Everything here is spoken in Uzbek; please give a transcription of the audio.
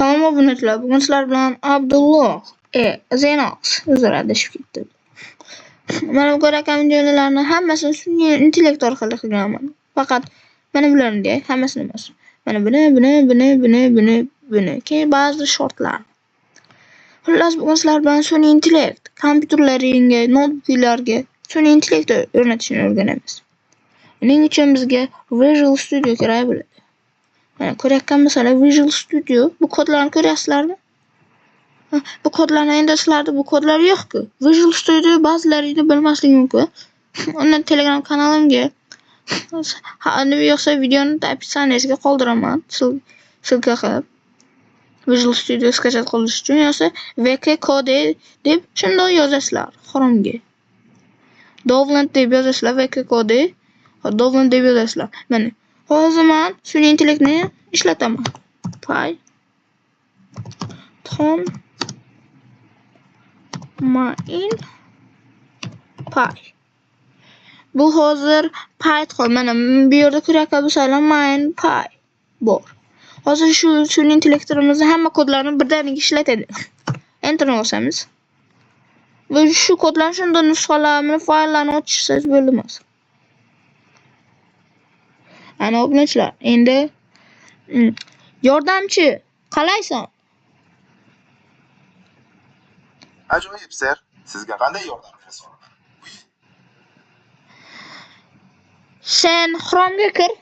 Salom obunachilar, bugun sizlar bilan Abdulloh Zenox uzr adashib ketdim. Mana bu ko'rayotgan videolarni hammasini sun'iy intellekt orqali qilganman. Faqat mana bularni hammasini emas. Mana buni, buni, buni, buni, buni, buni. Keyin ba'zi shortlar. Xullas, bugun sizlar bilan sun'iy intellekt kompyuterlaringga, noutbuklarga sun'iy intellekt o'rnatishni o'rganamiz. Buning uchun bizga Visual Studio kerak bo'ladi. Mana ko'rayotgan bo'lsanglar, Visual Studio bu kodlarni ko'ryapsizlarmi? Bu kodlarni endi sizlarda bu kodlar yo'q-ku. Visual Studio ba'zilaringlar bilmasligi mumkin. Undan Telegram kanalimga yo'qsa videoni описание siga qoldiraman, ссылка qilib. Visual Studio скачать qilish uchun yo'qsa VK Code deb shundoq yozasizlar Chrome'ga. Download deb yozasizlar, VK Code download deb yozasizlar. Mana hozir men sun'iy intellektni ishlataman. Python main py. Bu hozir Python, mana bu yerda ko'rayotgan bo'lsanglar, main py bor. Hozir shu sun'iy intellektimizni hamma kodlarni birdaniga ishlatadi. Enterni bosamiz. Va shu kodlarni shunday nusxalarni, fayllarni ochsangiz bo'ladi. Ana obunachilar, endi yordamchi, qalaysan? Ajoyib, ser. Sizga qanday yordam bera olaman? Sen Chrome'ga kir.